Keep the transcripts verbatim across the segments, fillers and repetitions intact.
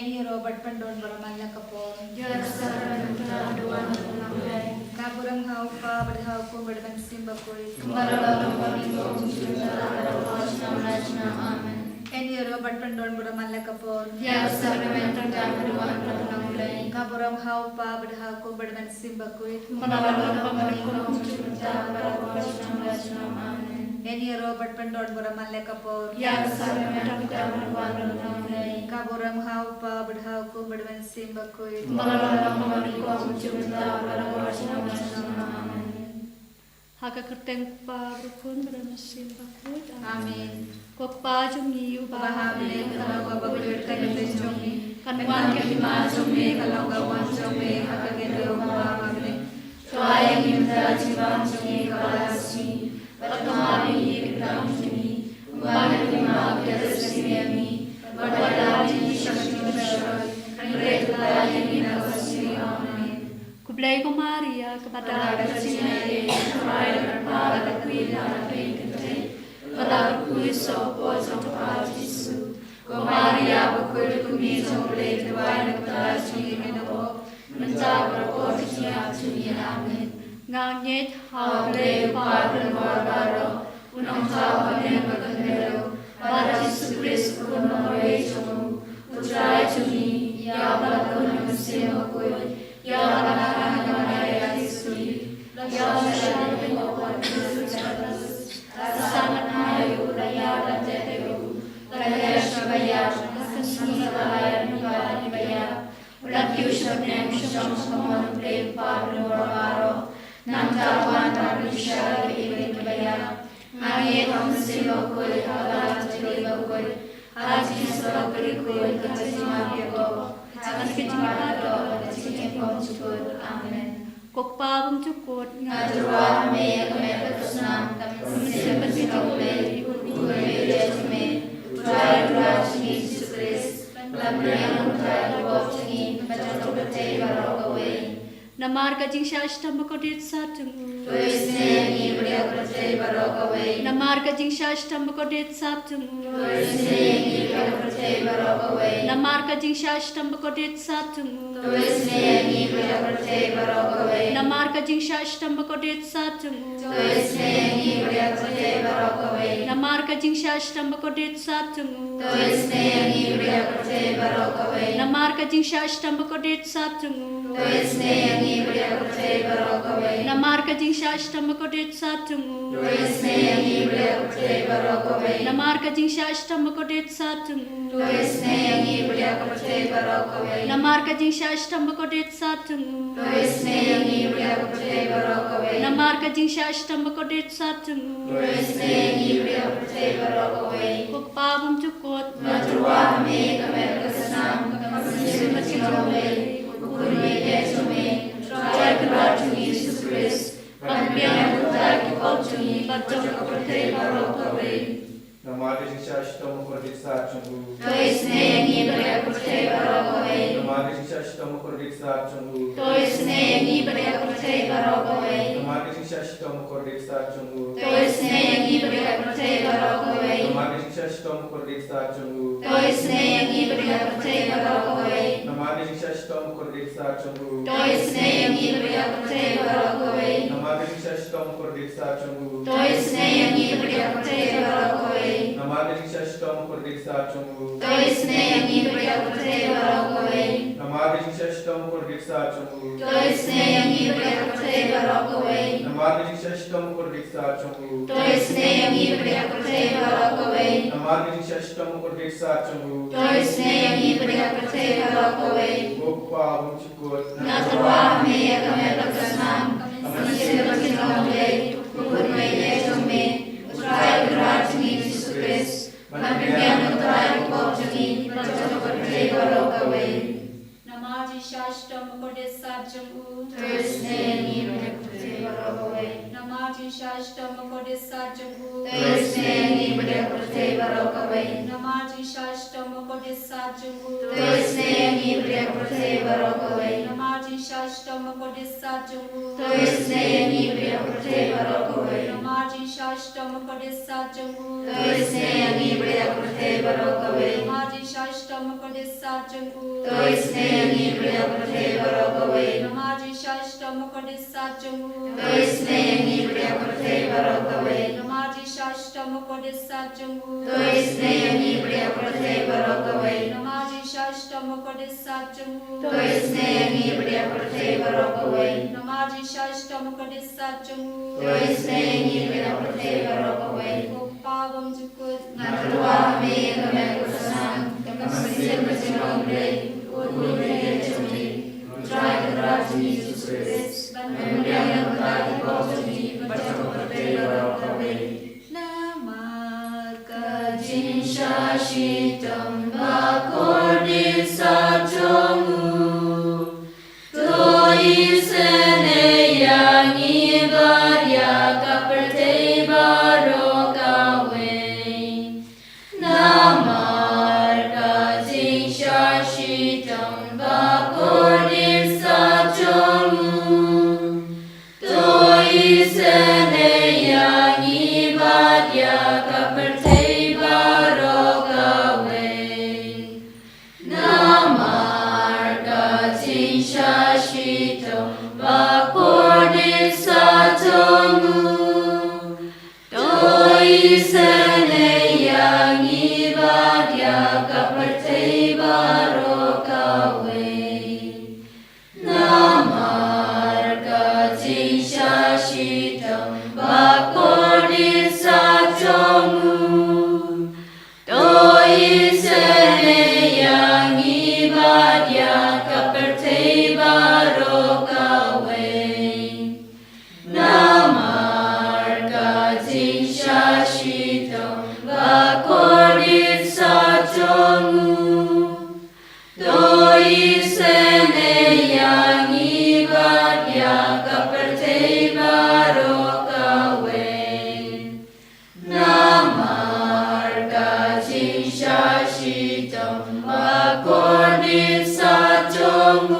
Ïaroh bad pyndon baroh man la ka por. Ïa ka sar mynta bad wan la ka por. Ka burom ha u Kpa bad ha u Khun bad ha u Mynsiem Bakhuid. Kumba la long mynta bad kum juh mynta bad ha u snem la snem. Amen. Ïaroh bad pyndon baroh man la ka por. Ïa ka sar mynta bad wan la ka por. Ka burom ha u Kpa bad ha u Khun bad ha u Mynsiem Bakhuid. Kumba la long mynta bad kum juh mynta bad ha u snem la snem. Amen. Ïaroh bad pyndon baroh man la ka por. Ïa ka sar mynta bad wan la ka por. Ka burom ha u Kpa bad ha u Khun bad ha u Mynsiem Bakhuid. Kumba la long mynta bad kum juh mynta bad ha u snem la snem. Amen. Ha ka kyrteng u Kpa bad u Khun bad u Mynsiem Bakhuid. Amen. Ko Kpa jong ngi uba ha bneng, ka long ka bakhuid ka kyrteng jong me. Kan wan ka hima jong me, ka long ka mon jong me ha ka kyrteng jong u Kpa uba ha bneng. To ai ïa ngi mynta ka jingbam jong ngi kaba la ka sngi. Bad to map ïa ngi ki kyrdan jong ngi, kumba ngi map ïa kiba sngewsih ïa ngi. Bad to ïalam ïa ngi sha ka jingpynshoi, hynrei to ïoh ïa ngi na kaba sniew. Amen. Khublei ko Maria, kaba don ka jingïaid, U Trai u don bad pha ha baroh ki kynthei, bad ka kyrteng jong u Kpa Jisu. Ko Maria bakhuid, ka kmie jong U Blei, to duwai na ka bynta jong ngi kiba ïeit, mynta bad ha ka por jong ka kjat jong ngi. Amen. Nga ngeit ha U Blei U Kpa, U Nongpynim baroh, U Nongthaw ha bneng bad ha khyndew, bad ha U Jisu Khrist U Khun uba ïeit jong u, U Trai jong ngi, ïa uba la khun ha ka mynsiem bakhuid, ïa uba la kha ha ka Maria ka dei suki, la shong sha lynti jong u Pontius Pilatus, la sah bad kynmaw ïa u, la ïap, la tep ïa u, la leit sha kaba ïap, la kynsan sha ka lynnong jong kiba ïap, u la kiew sha bneng, u shong sha ka mon U Blei U Kpa U Nongpynim baroh. Nangta un wan ban pynshai ïa kiba ïap. Nga ngeit ha U Mynsiem Bakhuid, ha ka Balang Katolik bakhuid, ha ka jingsuk bakhuid, ha ka jingmap ïa ka doh, ha ka jingmap ïa ka doh, ha ka jingim kumjuh. Amen. Ko Kpa bymjukut, nga tyrwa ha me ïa ka met bad ka snam, ka mynsiem bad ka jingim U Blei, U Khun uba ïeit jong me, U Trai, U Trai jong ngi Jisu Khrist, ba la pynbiang na ka bynta ki pop jong ngi bad jong ka pyrthei baroh kawei. Namar ka jingshah shitom bakordit sat jong u. To isynei ïa ngi bad ïa ka pyrthei baroh kawei. Namar ka jingshah shitom bakordit sat jong u. To isynei ïa ngi bad ïa ka pyrthei baroh kawei. Namar ka jingshah shitom bakordit sat jong u. To isynei ïa ngi bad ïa ka pyrthei baroh kawei. Namar ka jingshah shitom bakordit sat jong u. To isynei ïa ngi bad ïa ka pyrthei baroh kawei. Namar ka jingshah shitom bakordit sat jong u. To isynei ïa ngi bad ïa ka pyrthei baroh kawei. Namar ka jingshah shitom bakordit sat jong u. To isynei ïa ngi bad ïa ka pyrthei baroh kawei. Namar ka jingshah shitom bakordit sat jong u. To isynei ïa ngi bad ïa ka pyrthei baroh kawei. Namar ka jingshah shitom bakordit sat jong u. To isynei ïa ngi bad ïa ka pyrthei baroh kawei. Namar ka jingshah shitom bakordit sat jong u. To isynei ïa ngi bad ïa ka pyrthei baroh kawei. Namar ka jingshah shitom bakordit sat jong u. To isynei ïa ngi bad ïa ka pyrthei baroh kawei. Ko Kpa bymjukut, nga tyrwa ha me ïa ka met bad ka snam, ka mynsiem bad ka jingim U Blei, U Khun uba ïeit jong me, U Trai Kynrad jong ngi Jisu Khrist, ban pynbiang na ka bynta ki pop jong ngi bad jong ka pyrthei baroh kawei. Namar ka jingshah shitom bakordit sat jong u. To isynei ïa ngi bad ïa ka pyrthei baroh kawei. Namar ka jingshah shitom bakordit sat jong u. To isynei ïa ngi bad ïa ka pyrthei baroh kawei. Namar ka jingshah shitom bakordit sat jong u. To isynei ïa ngi bad ïa ka pyrthei baroh kawei. Namar ka jingshah shitom bakordit sat jong u. To isynei ïa ngi bad ïa ka pyrthei baroh kawei. Namar ka jingshah shitom bakordit sat jong u. To isynei ïa ngi bad ïa ka pyrthei baroh kawei. Namar ka jingshah shitom bakordit sat jong u. To isynei ïa ngi bad ïa ka pyrthei baroh kawei. Namar ka jingshah shitom bakordit sat jong u. To isynei ïa ngi bad ïa ka pyrthei baroh kawei. Namar ka jingshah shitom bakordit sat jong u. To isynei ïa ngi bad ïa ka pyrthei baroh kawei. Namar ka jingshah shitom bakordit sat jong u. To isynei ïa ngi bad ïa ka pyrthei baroh kawei. Namar ka jingshah shitom bakordit sat jong u. To isynei ïa ngi bad ïa ka pyrthei baroh kawei. Ko Kpa bymjukut, nga tyrwa ha me ïa ka met bad ka snam, ka mynsiem bad ka jingim U Blei, U Khun uba ïeit jong me, U Trai Kynrad jong ngi Jisu Khrist, ban pynbiang na ka bynta ki pop jong ngi bad jong ka pyrthei baroh kawei. Namar ka jingshah shitom bakordit sat jong u. To isynei ïa ngi bad ïa ka pyrthei baroh kawei. Namar ka jingshah shitom bakordit sat jong u. To isynei ïa ngi bad ïa ka pyrthei baroh kawei. Namar ka jingshah shitom bakordit sat jong u. To isynei ïa ngi bad ïa ka pyrthei baroh kawei. Namar ka jingshah shitom bakordit sat jong u. To isynei ïa ngi bad ïa ka pyrthei baroh kawei. Namar ka jingshah Shitom ha ka kordit sat jong u. To isynei ïa ngi bad ïa ka pyrthei baroh kawei. Namar jingshisha shitom ha ka kordit sat jong u. To isynei ïa ngi bad ïa ka pyrthei baroh kawei. Namar jingshisha shitom ha ka kordit sat jong u. To isynei ïa ngi bad ïa ka pyrthei baroh kawei. Namar jingshisha shitom ha ka kordit sat jong u. To isynei ïa ngi bad ïa ka pyrthei baroh kawei. Namar jingshisha shitom ha ka kordit sat jong u. To isynei ïa ngi bad ïa ka pyrthei baroh kawei. Namar jingshisha shitom ha ka kordit sat jong u. To isynei ïa ngi bad ïa ka pyrthei baroh kawei. Ko Kpa bymjukut, nga tyrwa ha me ïa ka met ka basnam, ka mynsiem ka jinglong Blei, u dei ha ïing jong me. U Trai Kynrad jong ngi Jisu Khrist, ban pynbiang ïa ka bynta ki pop jong ngi bad jong ka pyrthei baroh kawei. Namar ka jingshisha shitom ha ka kordit sat jong u. To isynei ïa ngi bad ïa ka pyrthei baroh kawei. Namar ka jingshisha shitom ha ka kordit sat jong u. To isynei ïa ngi bad ïa ka pyrthei baroh kawei. Namar ka jingshisha shitom ha ka kordit sat jong u. To isynei ïa ngi bad ïa ka pyrthei baroh kawei. Namar ka jingshisha shitom ha ka kordit sat jong u. To isynei ïa ngi bad ïa ka pyrthei baroh kawei. Namar ka jingshisha shitom ha ka kordit sat jong u. To isynei ïa ngi bad ïa ka pyrthei baroh kawei. Namar ka jingshisha shitom ha ka kordit sat jong u.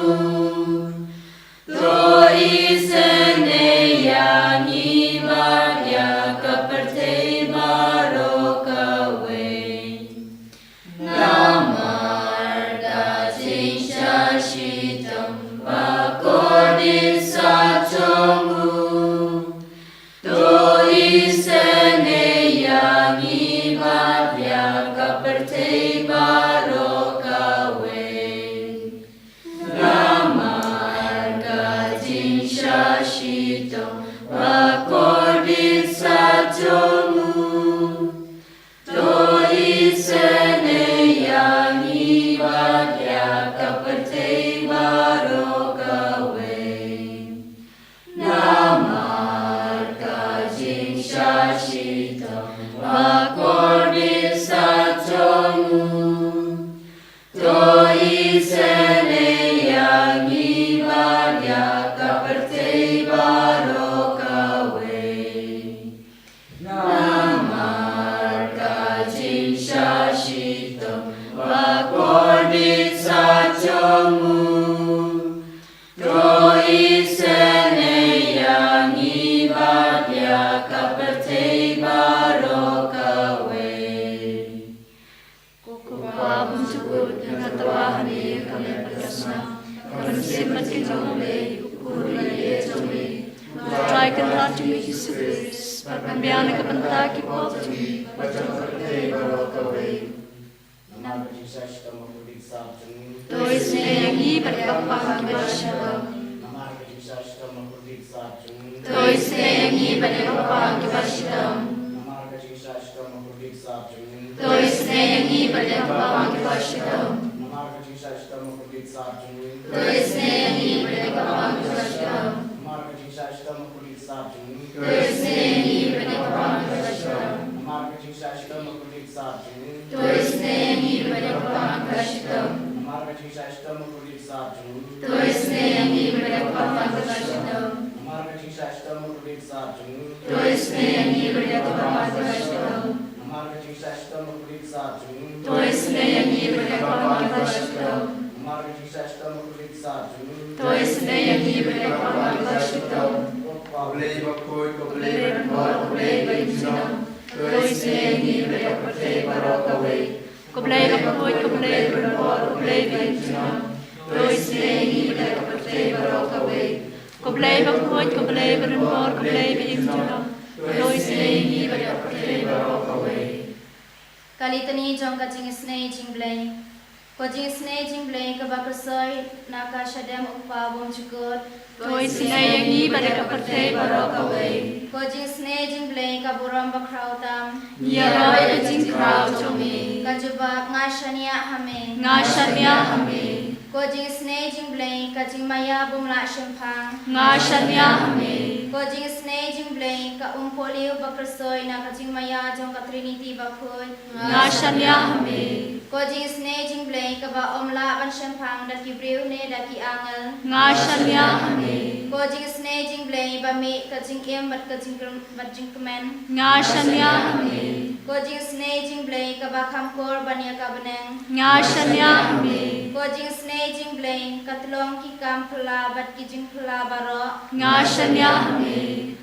To isynei ïa ngi bad ïa ka pyrthei baroh kawei. Namar ka jingshisha shitom ha ka kordit sat jong u. To isynei ïa ngi bad ïa ka pyrthei baroh kawei. Namar ka jingshisha shitom ha ka kordit sat jong u. To isynei ïa ngi bad ïa ka pyrthei baroh kawei. Namar ka jingshisha shitom ha ka kordit sat jong u. To isynei ïa ngi bad ïa ka pyrthei baroh kawei. Namar ka jingshisha shitom ha ka kordit sat jong u. To isynei ïa ngi bad ïa ka pyrthei baroh kawei. Ko Kpa bymjukut, nga tyrwa ha me ïa ka met ka basnam, ka mynsiem ka jinglong Blei, u dei ha ïing jong me. U Trai Kynrad jong ngi Jisu Khrist, ban pynbiang ïa ka bynta ki pop jong ngi bad jong ka pyrthei baroh kawei. Namar ka jingshisha shitom ha ka kordit sat jong u. To isynei ïa ngi bad ïa ka pop kiba shitom. Namar ka jingshisha shitom ha ka kordit sat jong u. To isynei ïa ngi bad ïa ka pop kiba shitom. Namar ka jingshisha shitom ha ka kordit sat jong u. To isynei ïa ngi bad ïa ka pop kiba shitom. Namar ka jingshisha shitom ha ka kordit sat jong u. To isynei ïa ngi bad ïa ka pop kiba shitom. Namar ka jingshisha shitom ha ka kordit sat jong u. To isynei ïa ngi bad ïa ka pop kiba shitom. Namar ka jingshisha shitom ha ka kordit sat jong u. To isynei ïa ngi bad ïa ka pop kiba shitom. Namar ka jingshisha shitom ha ka kordit sat jong u. To isynei ïa ngi bad ïa ka pop kiba shitom. Namar ka jingshisha shitom ha ka kordit sat jong u. To isynei ïa ngi bad ïa ka pop kiba shitom. Namar ka jingshisha shitom ha ka kordit sat jong u. To isynei ïa ngi bad ïa ka pop kiba shitom. Namar ka jingshisha shitom ha ka kordit sat jong u. To isynei ïa ngi bad ïa ka pop kiba shitom. Ko Blei bakhuid, ko Blei bakhuid, ko Blei bakhuid. Ko Blei bakhuid, ko Blei barembor, ko Blei baimjynjar, to isynei ïa ngi bad ïa ka pyrthei baroh kawei. Ko Blei bakhuid, ko Blei barembor, ko Blei baimjynjar, to isynei ïa ngi bad ïa ka pyrthei baroh kawei. Ka Litani jong ka jingisynei jong U Blei. Ko jingisynei jong U Blei kaba khuid na ka shadem U Kpa bymjukut, to isynei ïa ngi bad ïa ka pyrthei baroh kawei. Ko jingisynei jong U Blei ka burom bakhraw tam, ngi ïaroh ïa ka jingkhraw jong me. Ka jubab: Nga shaniah ha me. Nga shaniah ha me. Ko jingisynei jong U Blei ka jingmaïa bymlah shemphang, nga shaniah ha me. Ko jingisynei jong U Blei ka umpohliew bakhuid na ka jingmaïa jong ka Trinity bakhuid, nga shaniah ha me. Ko jingisynei jong U Blei kaba ym lah ban shemphang da ki briew ne da ki angel, nga shaniah ha me. Ko jingisynei jong U Blei ba mih ka jingim bad ka jingkyrm-, bad jingkmen, nga shaniah ha me. Ko jingisynei jong U Blei kaba kham kor ban ïa ka bneng, nga shaniah ha me. Ko jingisynei jong U Blei ka tyllong ki kam phylla bad ki jingphylla baroh, nga shaniah ha me.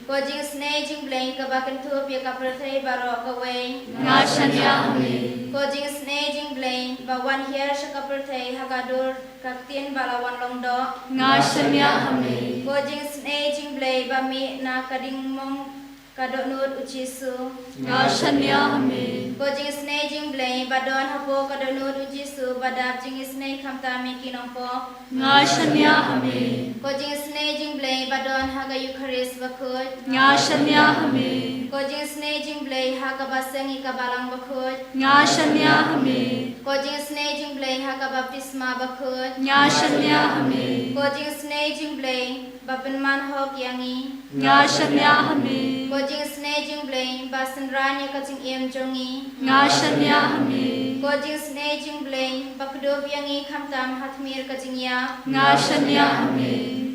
Ko jingisynei jong U Blei kaba kynthup ïa ka pyrthei baroh kawei, nga shaniah ha me. Ko jingisynei jong U Blei ba wan hiar sha ka pyrthei ha ka dur ka ktien ba la wan long doh, nga shaniah ha me. Ko jingisynei jong U Blei ba mih na ka diengmong ka dohnud U Jisu, nga shaniah ha me. Ko jingisynei jong U Blei ba don hapoh ka dohnud U Jisu ba dap jingisynei khamtam ïa ki nongpop, nga shaniah ha me. Ko jingisynei jong U Blei ba don ha ka Eukharist bakhuid, nga shaniah ha me. Ko jingisynei jong U Blei ha kaba seng ïa ka Balang bakhuid, nga shaniah ha me. Ko jingisynei jong U Blei ha ka baptisma bakhuid, nga shaniah ha me. Ko jingisynei jong U Blei ba pynman hok ïa ngi, nga shaniah ha me. Ko jingisynei jong U Blei ba synran ïa ka jingim jong ngi, nga shaniah ha me. Ko jingisynei jong U Blei ba kdup ïa ngi khamtam ha khmih ka jingïap, nga shaniah ha me.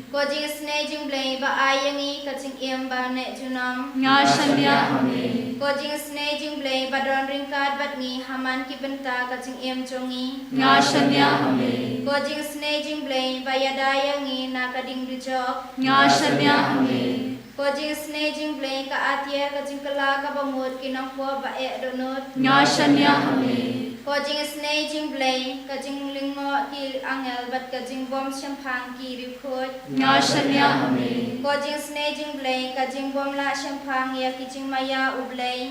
Ko jingisynei jong U Blei ba ai ïa ngi ka jingim ba neh junom, nga shaniah ha me. Ko jingisynei jong U Blei ba don ryngkat bad ngi ha man ki bynta ka jingim jong ngi, nga shaniah ha me. Ko jingisynei jong U Blei ba ïada ïa ngi na ka ding dujok, nga shaniah ha me. Ko jingisynei jong U Blei ka atiar ka jingkylla kaba mut ki nongpop ba eh dohnud, nga shaniah ha me. Ko jingisynei jong U Blei ka jinglyngngoh ki angel bad ka jingbym shemphang ki riewkhuid, nga shaniah ha me. Ko jingisynei jong U Blei ka jingbym lah shemphang ïa ki jingmaïa U Blei,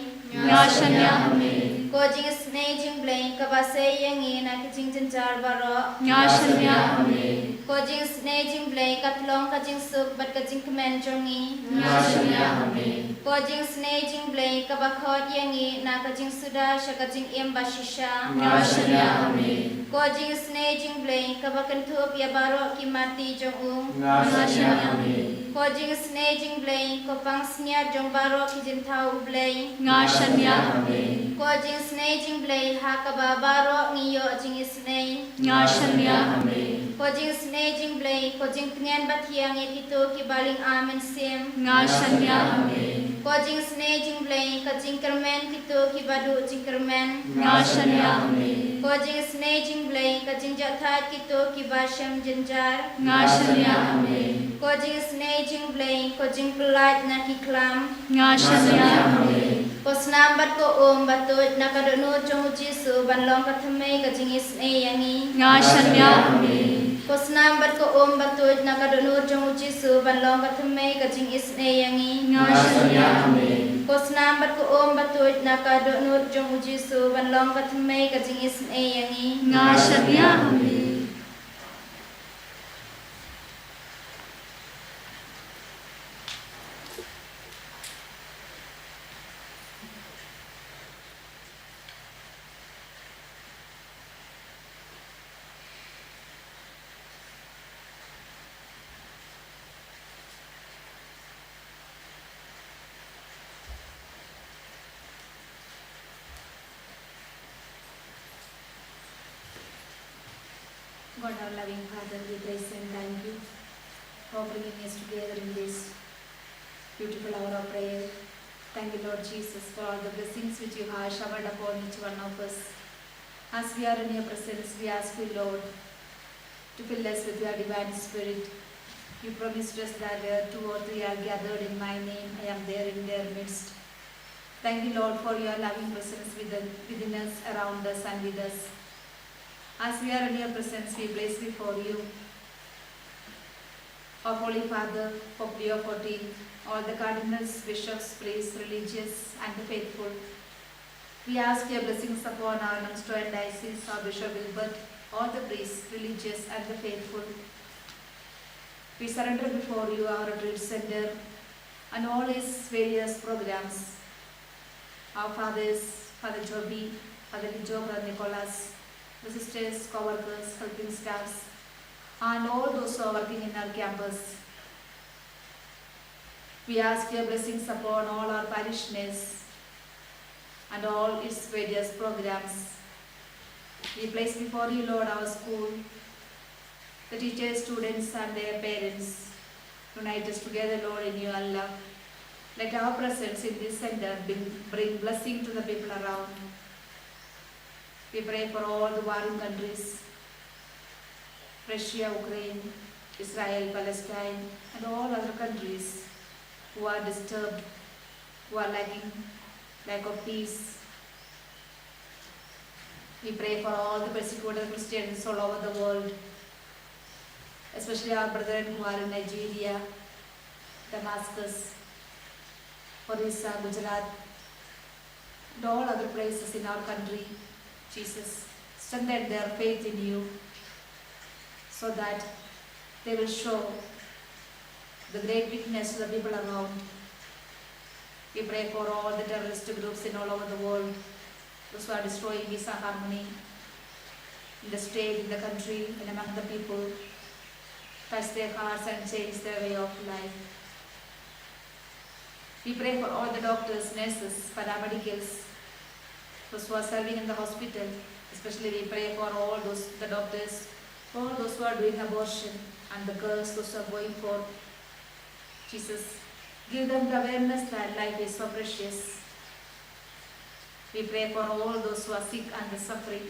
nga shaniah ha me. Ko jingisynei jong U Blei kaba sei ïa ngi na ki jingjynjar baroh, nga shaniah ha me. Ko jingisynei jong U Blei ka tyllong ka jingsuk bad ka jingkmen jong ngi, nga shaniah ha me. Ko jingisynei jong U Blei kaba khot ïa ngi na ka jingsuda sha ka jingim bashisha, nga shaniah ha me. Ko jingisynei jong U Blei kaba kynthup ïa baroh ki marti jong u, nga shaniah ha me. Ko jingisynei jong U Blei ko pansngiat jong baroh ki jingthaw U Blei, nga shaniah ha me. Ko jingisynei jong U Blei ha kaba baroh ngi ïoh jingisynei, nga shaniah ha me. Ko jingisynei jong U Blei ko jingtngen bathiang ïa kito kiba lynga mynsiem, nga shaniah ha me. Ko jingisynei jong U Blei ka jingkyrmen kito kiba duh jingkyrmen, nga shaniah ha me. Ko jingisynei jong U Blei ka jingjahthait kito kiba shem jynjar, nga shaniah ha me. Ko jingisynei jong U Blei ko jingpyllait na ki khlam, nga shaniah ha me. Ko snam bad ko um ba tuid na ka dohnud jong U Jisu ban long ka thymmei ka jingisynei ïa ngi, nga shaniah ha me. Ko snam bad ko um ba tuid na ka dohnud jong U Jisu ban long ka thymmei ka jingisynei ïa ngi, nga shaniah ha me. Ko snam bad ko um ba tuid na ka dohnud jong U Jisu ban long ka thymmei ka jingisynei ïa ngi, nga shaniah ha me. God, our loving Father, we praise and thank you for bringing us together in this beautiful hour of prayer. Thank you, Lord Jesus, for all the blessings which you have showered upon each one of us. As we are in your presence, we ask you, Lord, to fill us with your divine spirit. You promised us that where two or three are gathered in my name, I am there in their midst. Thank you, Lord, for your loving presence within, within us, around us, and with us. As we are in your presence, we place before you our Holy Father, Pope Leo fourteenth, all the cardinals, bishops, priests, religious, and the faithful. We ask your blessings upon our Nongstoin Diocese, our Bishop Wilbert, all the priests, religious, and the faithful. We surrender before you our retreat center and all its various programs. Our fathers, Father Joby, Father Kijo, Brother Nicholas, the sisters, co-workers, helping staffs, and all those who are working in our campus. We ask your blessings upon all our parishioners and all its various programs. We place before you, Lord, our school, the teachers, students, and their parents. Unite us together, Lord, in your love. Let our presence in this center bring, bring blessing to the people around. We pray for all the warring countries, Russia, Ukraine, Israel, Palestine, and all other countries who are disturbed, who are lacking, lack of peace. We pray for all the persecuted Christians all over the world, especially our brethren who are in Nigeria, Damascus, Orissa, Gujarat, and all other places in our country. Jesus, strengthen their faith in you so that they will show the great witness to the people around. We pray for all the terrorist groups in all over the world, those who are destroying peace and harmony in the state, in the country, and among the people. Touch their hearts and change their way of life. We pray for all the doctors, nurses, paramedicals, those who are serving in the hospital. Especially we pray for all those, the doctors, all those who are doing abortion, and the girls, those who are going for Jesus. Give them the awareness that life is so precious. We pray for all those who are sick and the suffering,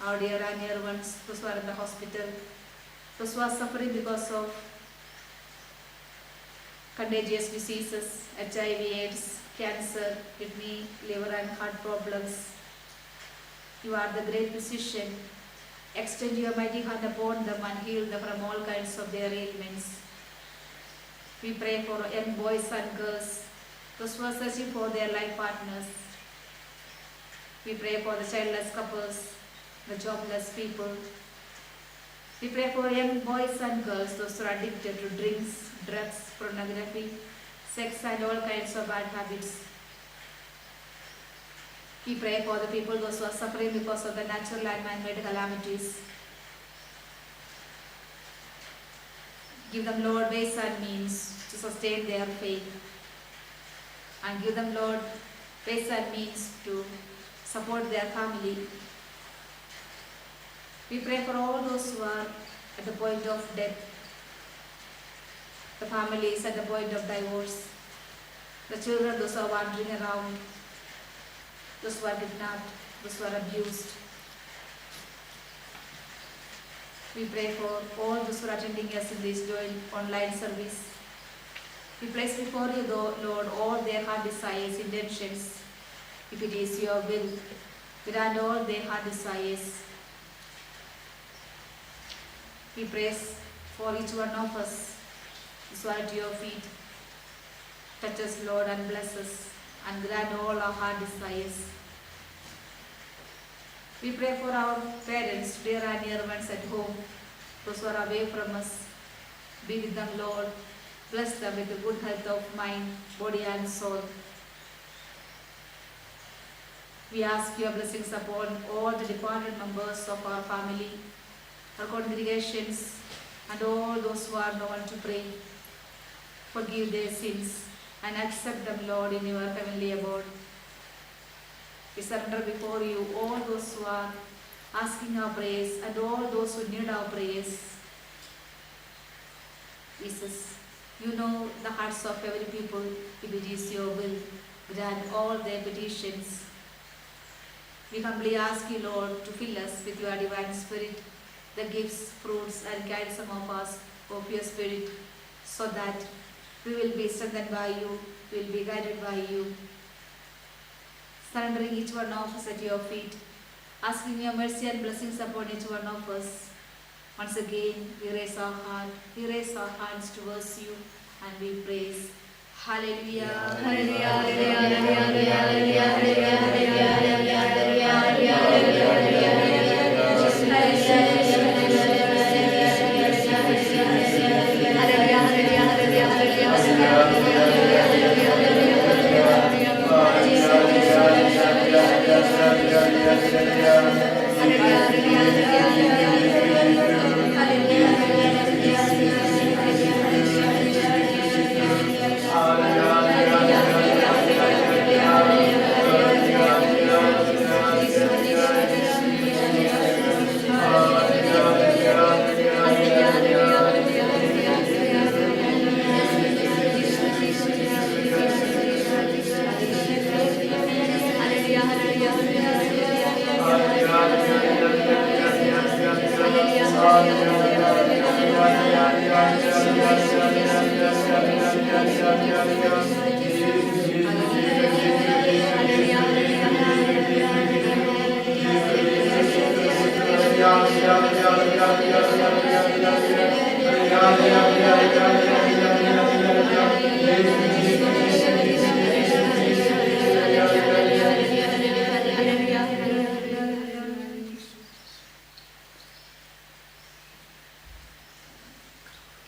our dear and near ones, those who are in the hospital, those who are suffering because of contagious diseases, H I V, AIDS, cancer, kidney, liver, and heart problems. You are the great physician. Extend your mighty hand upon them and heal them from all kinds of their ailments. We pray for young boys and girls, those who are searching for their life partners. We pray for the childless couples, the jobless people. We pray for young boys and girls, those who are addicted to drinks, drugs, pornography, sex, and all kinds of bad habits. We pray for the people, those who are suffering because of the natural and man-made calamities. Give them, Lord, ways and means to sustain their faith. And give them, Lord, ways and means to support their family. We pray for all those who are at the point of death, the families at the point of divorce, the children, those who are wandering around, those who are kidnapped, those who are abused. We pray for all those who are attending us in this joint online service. We place before you, though, Lord, all their heart desires, intentions. If it is your will, grant all their heart desires. We pray for each one of us, those who are at your feet. Touch us, Lord, and bless us, and grant all our heart desires. We pray for our parents, dear and near ones at home, those who are away from us. Be with them, Lord. Bless them with the good health of mind, body, and soul. We ask your blessings upon all the departed members of our family, our congregations, and all those who are known to pray. Forgive their sins and accept them, Lord, in your heavenly abode. We surrender before you all those who are asking our prayers and all those who need our prayers. Jesus, you know the hearts of every people. If it is your will, grant all their petitions. We humbly ask you, Lord, to fill us with your divine spirit, the gifts, fruits, and guide some of us, O pure Spirit, so that we will be strengthened by you, we will be guided by you. Surrendering each one of us at your feet, asking your mercy and blessings upon each one of us. Once again, we raise our heart, we raise our hands towards you, and we praise. Hallelujah. Hallelujah.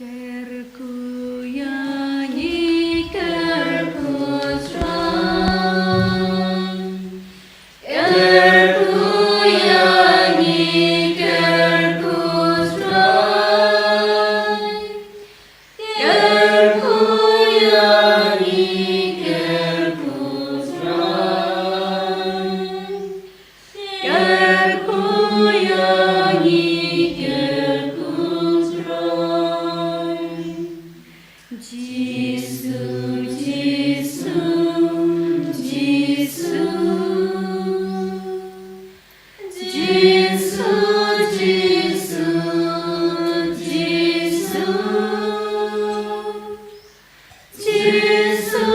Kyrkhu ïa ngi, kyrkhu Trai. Kyrkhu ïa ngi, kyrkhu Trai. Kyrkhu ïa ngi, kyrkhu Trai. Kyrkhu ïa ngi, kyrkhu Trai. Jisu, Jisu, Jisu. Jisu, Jisu, Jisu. Jisu,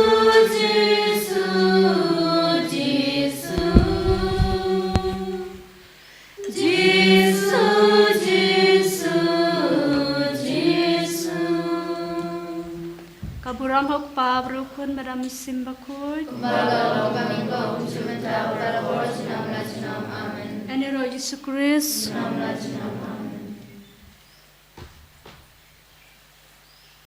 Jisu, Jisu. Jisu, Jisu, Jisu. Ka burom ha u Kpa bad u Khun bad u Mynsiem Bakhuid. Kumba la long ha kaba mynta, bad ha baroh junom la junom. Amen. Ha ïing u Jisu Khrist. Junom la junom.